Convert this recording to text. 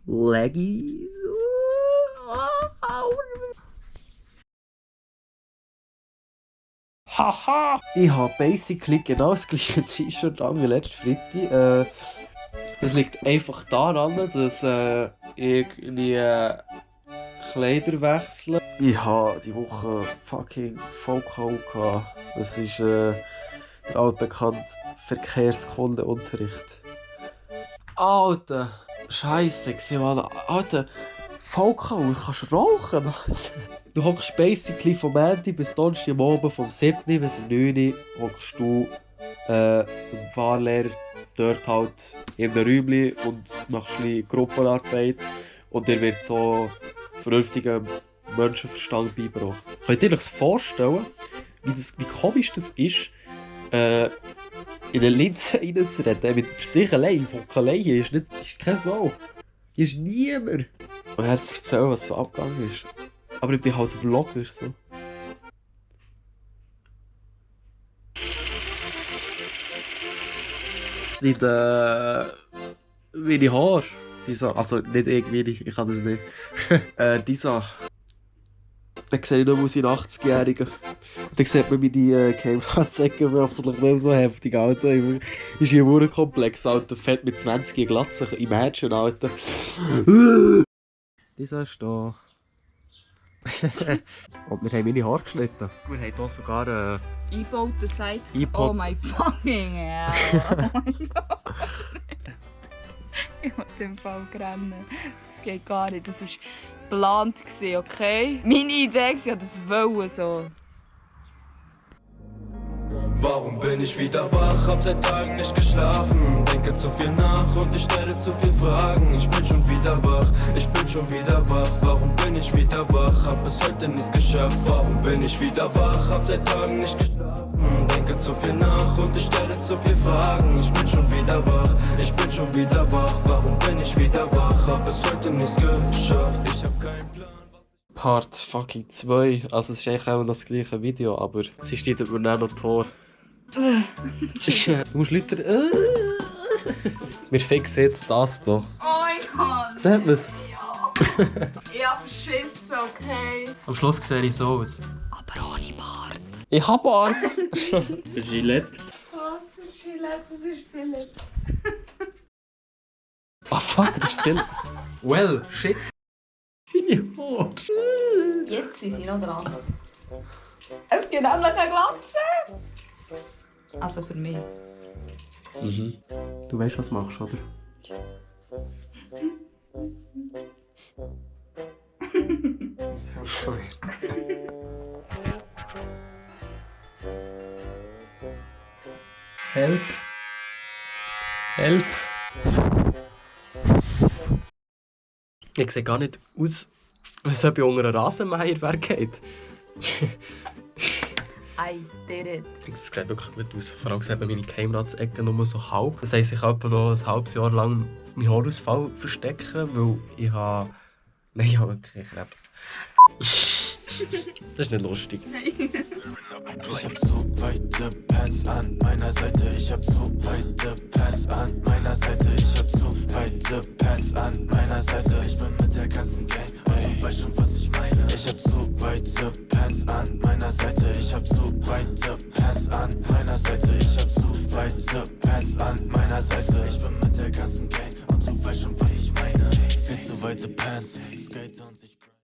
Leggies. Haha! Ich habe basically genau das gleiche T-Shirt an wie letzte Freitag. Das liegt einfach daran, dass ich irgendwie Kleider wechsle. Ich habe die Woche fucking VK gehabt. Das ist der altbekannte Verkehrskundeunterricht. Alter, Scheiße, Mann. Alter, VK, du kannst rauchen. Du hockst basically vom Montag bis Donnerstag am Abend, vom 7. bis 9. hockst du im Fahrlehrer dort halt in einem Räumchen und machst ein bisschen Gruppenarbeit und dir wird so vernünftiger Menschenverstand beigebracht. Könnt ihr euch das vorstellen, wie komisch das ist, in eine Linse reinzureden? Mit für sich allein, von allein ist keine Sau. Hier ist niemand. Und er hat sich erzählt, was so abgegangen ist. Aber ich bin halt Vlogger so. Nicht meine Haare. Also nicht irgendwie, ich kann das nicht. Diese. Dann sehe ich nur aus wie ein 80-Jähriger. Dann sieht man meine Cam-Anzeigen hoffentlich nicht so heftig, Alter. Ist hier ein Komplex, Alter. Fett mit 20 Glatze. Imagine, Alter. Dieser ist da. Und wir haben meine Haare geschnitten. Wir haben hier sogar eingebaute Seite. Oh my fucking hell. Oh mein Gott. Ich muss im Fall rennen. Das geht gar nicht. Das war geplant, okay? Meine Idee war, das wollen so. Warum bin ich wieder wach? Hab seit Tagen nicht geschlafen. Denke zu viel nach und ich stelle zu viel Fragen. Ich bin schon wieder wach, ich bin schon wieder wach. Warum bin ich wieder wach? Hab bis heute nichts geschafft. Warum bin ich wieder wach? Hab seit Tagen nicht geschlafen. Denke zu viel nach und ich stelle zu viel Fragen. Ich bin schon wieder wach, ich bin schon wieder wach. Warum bin ich wieder wach? Hab bis heute nichts geschafft. Ich hab keinen Plan. Part fucking 2. Also es ist eigentlich auch noch das gleiche Video, aber sie steht über noch Tor. Du musst Leute. Wir fixen jetzt das hier. Oh mein Gott! Sieht man es? Ja! Ich hab verschissen, okay? Am Schluss sehe ich so aus. Aber ohne Bart. Ich hab Bart! Gillette. Was für Gillette? Das ist Philips. Ah fuck, das ist Philips. Well, shit. Jetzt sind sie noch dran. Es gibt nämlich eine Glatze. Also für mich. Mhm. Du weißt, was du machst, oder? Sorry. Help. Help. Ich sehe gar nicht aus, als ob ich unter einen Rasenmäher geht. I did it. Es sieht wirklich gut aus. Vor allem sehen meine Keimratsecken nur so halb. Das heisst, ich kann etwa noch ein halbes Jahr lang meinen Haarausfall verstecken, weil ich habe... Nein, ich habe wirklich Krebs. Das ist nicht lustig. Ich hab zu weite Pants an meiner Seite. Ich hab zu weite Pants an meiner Seite. Ich hab zu weite Pants an meiner Seite. Ich bin mit der ganzen Gang und du weißt schon, was ich meine. Ich hab zu weite Pants an meiner Seite. Ich hab zu weite Pants an meiner Seite. Ich hab zu weite Pants an meiner Seite. Ich bin mit der ganzen Gang und du weißt schon, was ich meine. Viel zu weite Pants, Skate und ich